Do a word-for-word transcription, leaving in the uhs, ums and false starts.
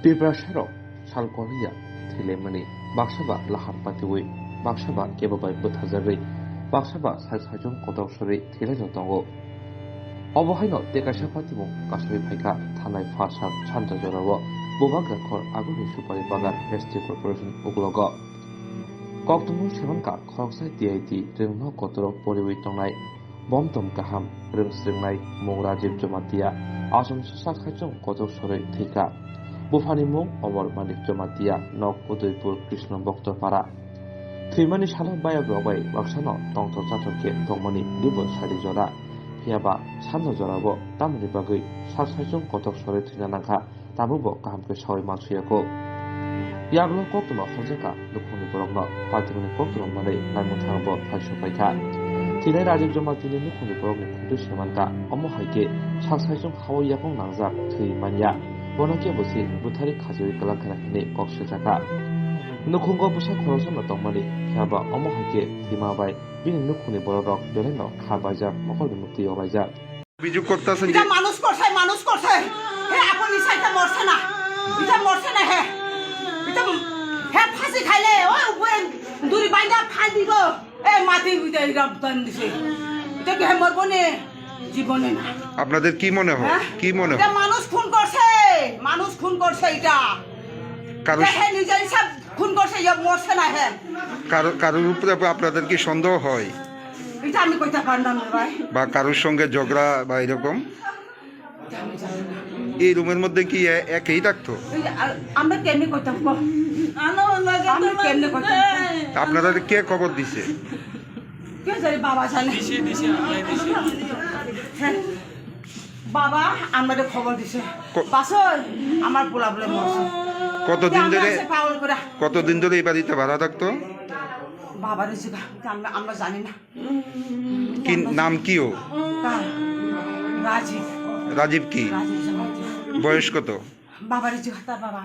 Tiprasarok sal kwrwiya thwilaimani, baksa ba lahar patiwi, baksa ba kebo bai bwtharjagwi, baksa ba sai saichung kotor sorwi thwilaino tongo. Obo haino tei kaisa patimung kasui phaikha thanai pha sal sanja jorao Bubagra khor Agulni Supari Bagan Municipal Corporation uklogo. Koktwmung semankha khoroksa T I T rwngno kotoro poriwi tongnai. Bomtom kaham rwng swrwngnai mung Rajiv Jamatia, aswk swsak saichung kotor sorwi thwikha. Buphani mung Omor Manik Jamatia, nok Udaipur Krishna Bhakta Para. Thwimani salo bayap rok bai baksano tongthok chathok khe tongmani dibor sari jora. Phiyaba sanja jorabo tamoni bagwi sak saichung kotor sorwi thwina nangkha. Tabukbo kaham khe saui mansuya kho. Yagulo koktwma horjakha nukhungni borokno, patimungni koktwma manwi langmwthangbo phaisok paikha. Thwinai Rajiv Jamatia ni nukhungni borokni khungtwi se mankha, omo hai khe sak saichung hao yakung nangjak thwi manya. Bono kebo se bwtharwi khachiwi kwlangkhana hwnwi kok siljakha. Nukhungo bwsa khoroksano tongmani, phiyaba omo hai khe thwima bai bini nukhungni bororok belaino kha baijak, mokolni muktwi obaijak. অভিযোগ করতেছেন যে এটা মানুষ করছে, মানুষ করছে। হে আপনি সাইডটা মরছে না, এটা মরছে না হে। এটা হে ফাঁসি খাইলে ওই উপরে দড়ি বাইন্ধা ফাঁস দিব। এ মাটি উঠে এরকম টান দিছে। এটা কি হে মরবো নে? জীবনে না। আপনাদের কি মনে হয়? হ্যাঁ? কি মনে এটা হয়? মানুষ খুন করছে, মানুষ খুন করছে এটা। কারো এটা হে নিজে সব খুন করছে, ইয়ে মরছে না হে। কারো, কারোর উপরে আপনাদের কি সন্দেহ হয়? এটা আমি কইতে পারলাম না ভাই। বা কারোর সঙ্গে ঝগড়া বা এরকম? এটা আমি জানি না। এই রুমের মধ্যে কি এ-, একেই থাকতো? এই যে, আর আমরা কেমনে কইতাম কো? আমরা কেমনে কইতাম কো? আপনারা কে খবর দিছে? কে জানে, বাবা জানে। হ্যাঁ। বাবা আমারে খবর দিছে। ক- বাসর আমার পোলা বলে মরছে। কতদিন তে আমরা ধরে, আছে পাগল করে। কতদিন ধরে এই বাড়িতে ভাড়া থাকতো? বাবার হয়েছে গা, তা আমরা, আমরা জানি না। কি নাম কি ও? কার? রাজীব। রাজীব কি? রাজীব জামাতি। বয়স কত? বাবার হয়েছে গা, তার বাবা।